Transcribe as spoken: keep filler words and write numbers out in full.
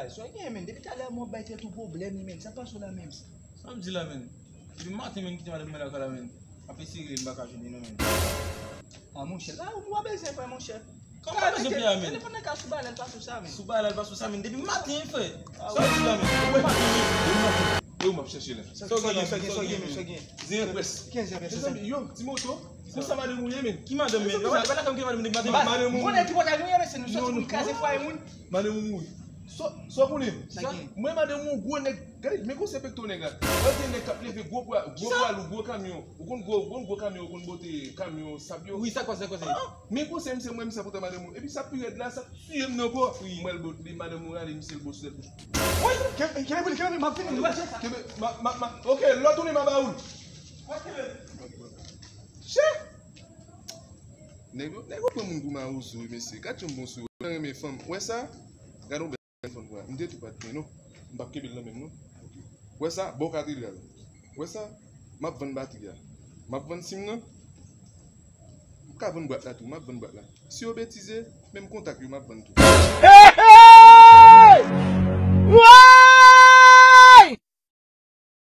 Sa w gen, menn? Depi talè m ap bay tèt ou pwoblèm, wi, menn. Sa k pase w la menm? Sa m di la, menn? Depi maten, menn, kite madanm mwen lakay la, menn. M ap eseye rele l, m pa ka jwenn li non, menn. A, monchè, la ou pa bezwen fè, monchè. Kòman pa bezwen fè a, menn? Telefòn nan ka sou balèl pa sou sa, menn. Sou balèl pa sou sa, menn. Depi maten, frè. Sa w di la, menn? Depi maten, menn. E ou m ap chèche la. Sa w gen, sa w gen, sa w gen, sa w gen? Zen près. Mezanmi, yo, ti moto. Konsa madanm ou ye, menn? Ki madanm, menn? Yo pa lakay m ki madanm depi maten. Madanm ou mouri. Konnen ki kote nou ye, mesye, nou soti pou n kraze fwaye moun. Madanm ou mouri. Sa w konnen? Sa gen. Mwen, madanm ou gwo nèg. Gade, men konsa pekto nèg la. Wè gen nèg k ap leve gwo pwa, gwo pwa lou, gwo kamyon. Ou konn gwo, ou konn gwo kamyon, ou konn bote kamyon sab yo. Wi, sa k pase, sa k pase? Men konsa, misye, mwen, misye, pote madanm ou. Epi sa pi rèd la, sa tiye m nan kò. Wi. Mwen, l bot li, madanm ou rale, misye, l bot sou tèt li. Wi, kenbe, kenbe, kenbe, m ap vini. Kenbe, ma, ma, ma, ok, lè w tounen, m a ba ou l. Chè! Nèg yo, nèg yo pran moun pou mawozo, wi, mesye. Gad jan m bon sou yo. Mwen renmen fanm. Wè sa? Gade yon bèl telefòn pou mwen. M te tou pa t gen, non. M p ap kenbe l nan men m, non. Wè sa? Bò katedral. Wè sa? M ap vann batri a. M ap vann sim nan. M ka vann bwat la tou. M ap vann bwat la. Si yo betize, menm kontak yo, m ap vann tou. Hey, hey!